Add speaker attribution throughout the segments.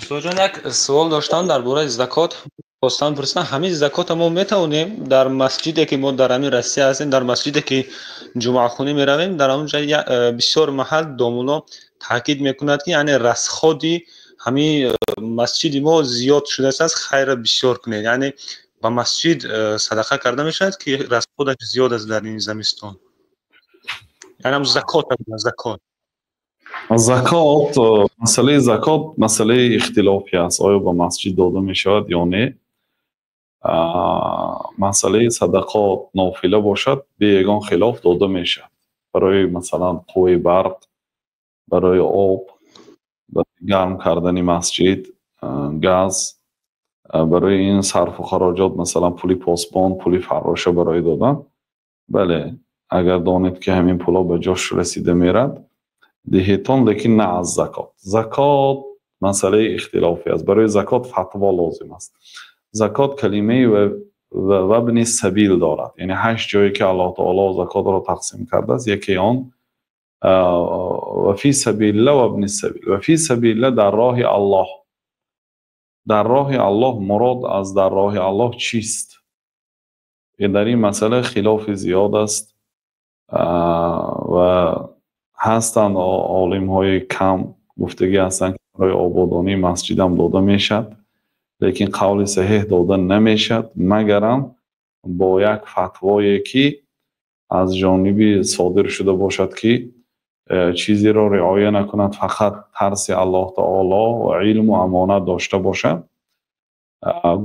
Speaker 1: Устодҷон, як суол доштам дар бораи закот. Хостам пурсам, ҳамин закота мо метавонем дар масҷиде, ки мо дар ҳамин Россия ҳастем, дар масҷиде, ки ҷумъахонӣ меравем, дар он ҷо бисёр маҳал домулло таъкид мекунад, ки яъне расходи ҳамин масҷиди мо зиёд шудааст, хайра бисёр кунед. Яъне ба масҷид садақа карда мешавад, ки расходаш зиёд аст дар ин зимистон. Яъне ҳам закот, закот.
Speaker 2: Закот, масъалаи закот масъалаи ихтилофӣ аст. Оё ба масҷид дода мешавад ё не? Масъалаи садақот нофила бошад, бе ягон хилоф дода мешавад. Барои, масалан, қувваи барқ, барои об, барои гарм кардани масҷид, газ, барои ин сарфу хароҷот, масалан, пули посбон, пули фарроша барои додан. Бале, агар донед, ки ҳамин пулҳо ба ҷош расида мерад, диҳедтон, лекин на аз закот. Закот масъалаи ихтилофӣ аст. Барои закот фатво лозим аст. Закот калимаи вабни сабил дорад, яъне ҳашт ҷое, ки Аллоҳ таоло закотро тақсим кардааст, яке он ва фи сабилилла вабни сабил. Ва фи сабилилла, дар роҳи Аллоҳ. Дар роҳи Аллоҳ, мурод аз дар роҳи Аллоҳ чист? Дар ин масъала хилофи зиёд аст ва ҳастанд олимҳои кам гуфтагӣ ҳастанд, ки барои ободонии масҷидам дода мешавад, лекин қавли саҳеҳ, дода намешавад, магарам бо як фатвое, ки аз ҷониби содир шуда бошад, ки чизеро риоя накунад, фақат тарси Аллоҳ таоло ва илму амонат дошта бошад,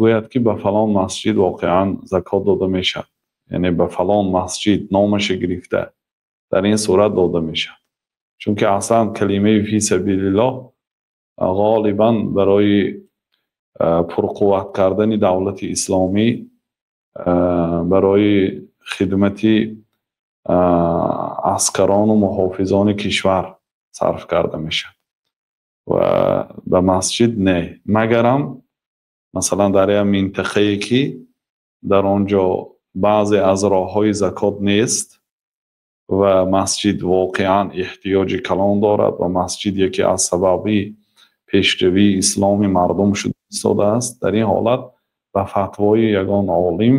Speaker 2: гӯяд, ки ба фалон масҷид воқеан закот дода мешавад, яъне ба фалон масҷид номаша гирифта, дар ин сурат дода мешавад. Чунки аслан калимаи фи сабилиллоҳ ғолибан барои пурқувват кардани давлати исломӣ, барои хидмати аскарону муҳофизони кишвар сарф карда мешавад ва ба масҷид не, магарам, масалан, дар як минтақае, ки дар он ҷо баъзе аз роҳҳои закот нест ва масҷид воқеан эҳтиёҷи калон дорад ва масҷид яке аз сабаби пешравии исломи мардум шуда истодааст, дар ин ҳолат ба фатвои ягон олим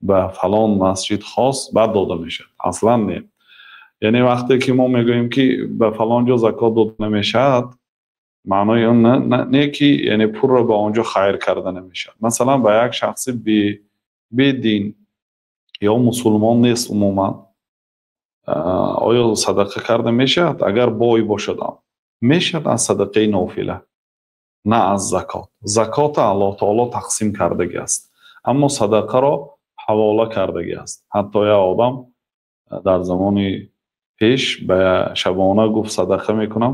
Speaker 2: ба фалон масҷид хос баъд дода мешавад, аслан не. Яъне вақте ки мо мегӯем, ки ба фалон ҷо закот дода намешавад, маънои он не, ки яъне пулро ба он ҷо хайр карда намешавад. Масалан, ба як шахси бедин ё мусулмон нест умуман, оё садақа карда мешавад? Агар бой бошадам, мешавад, аз садақаи нофила, на аз закот. Закота Аллоҳ таоло тақсим кардагӣ аст, аммо садақаро ҳавола кардагӣ аст. Ҳатто як одам дар замони пеш ба шабона гуфт: «Садақа мекунам,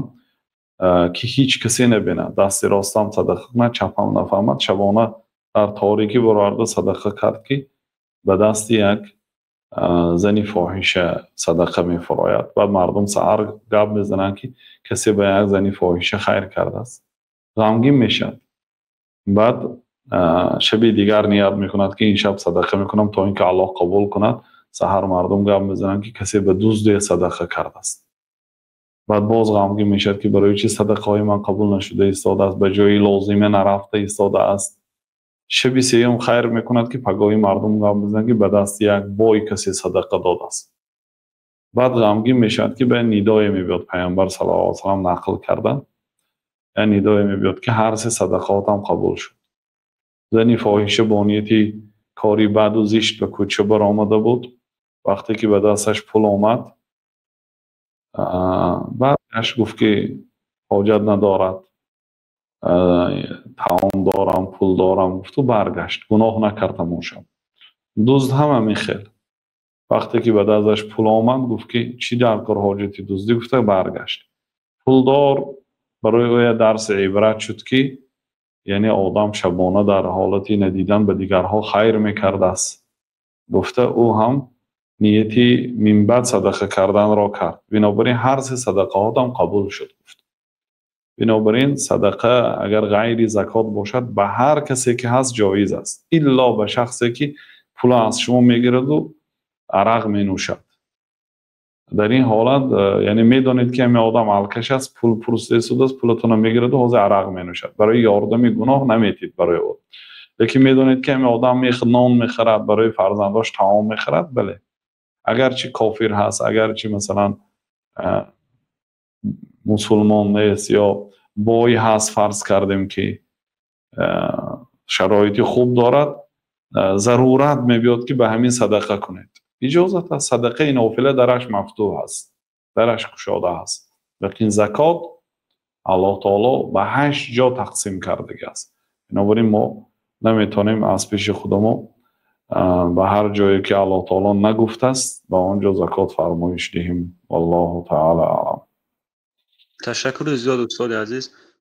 Speaker 2: ки ҳеҷ касе набинад, дасти ростам садақа кунад, чапам нафаҳмад». Шабона дар торикӣ бароварда садақа кард, ки ба дасти як зани фоҳиша садақа мефурояд. Баъд мардум саҳар гап мезананд, ки касе ба як зани фоҳиша хайр кардааст. Ғамгин мешавад. Баъд шаби дигар ният мекунад, ки ин шаб садақа мекунам, то ин ки Аллоҳ қабул кунад. Саҳар мардум гап мезананд, ки касе ба дузде садақа кардааст. Баъд боз ғамгин мешавад, ки барои чӣ садақаҳои ман қабул нашуда истодааст, ба ҷои лозима нарафта истодааст. Шаби сеюм хайр мекунад, ки пагоҳи мардум гап мезананд, ки ба дасти як бой касе садақа додааст. Баъд ғамгин мешавад, ки ба нидое мебиёд, Пайғамбар саллаллоҳу алайҳи васаллам нақл карданд, як нидое мебиёд, ки ҳар се садақаотам қабул шуд. Зани фоҳиша бо нияти кори баду зишт ба кӯча баромада буд. Вақте ки ба дасташ пул омад, баъдаш гуфт, ки ҳоҷат надорад, таом дорам, пул дорам, гуфту баргашт, гуноҳ накард ҳамон шаб. Дузд ҳам ҳамин хел, вақте ки ба дасташ пул омад, гуфт, ки чӣ дар кор ҳоҷати дуздӣ, гуфта баргашт. Пулдор барои ӯ дарси ибрат шуд, ки яъне одам шабона дар ҳолати надидан ба дигарҳо хайр мекардааст, гуфта, ӯ ҳам нияти минбаъд садақа карданро кард. Бинобар ин ҳар се садақаотам қабул шуд, гуфт. Бинобар ин садақа, агар ғайри закот бошад, ба ҳар касе ки ҳаст, ҷоиз аст, илло ба шахсе, ки пула аз шумо мегираду арақ менӯшад. Дар ин ҳолат, яъне медонед, ки ҳамин одам алкаш аст, пул пурсидааст, пулатонро мегираду ҳозир арақ менӯшад, барои ёрдами гуноҳ наметид барои ӯ. Лекин медонед, ки ҳамин одам нон мехарад, барои фарзандош таом мехарад, бале, агарчи кофир ҳаст, агарчи, масалан, мусулмон нест ё бой ҳаст, фарз кардем, ки шароити хуб дорад, зарурат мебиёд, ки ба ҳамин садақа кунед, иҷозат аст. Садақаи нофила дараш мафтуҳ аст, дараш кушода аст. Лекин закот Аллоҳ таоло ба ҳашт ҷо тақсим кардагиаст. Бинобар ин мо наметавонем аз пеши худамо ба ҳар ҷое, ки Аллоҳ таоло нагуфтааст, ба он ҷо закот фармоиш диҳем. Валлоҳу таала аълам.
Speaker 1: Ташаккури зиёд, устоди азиз.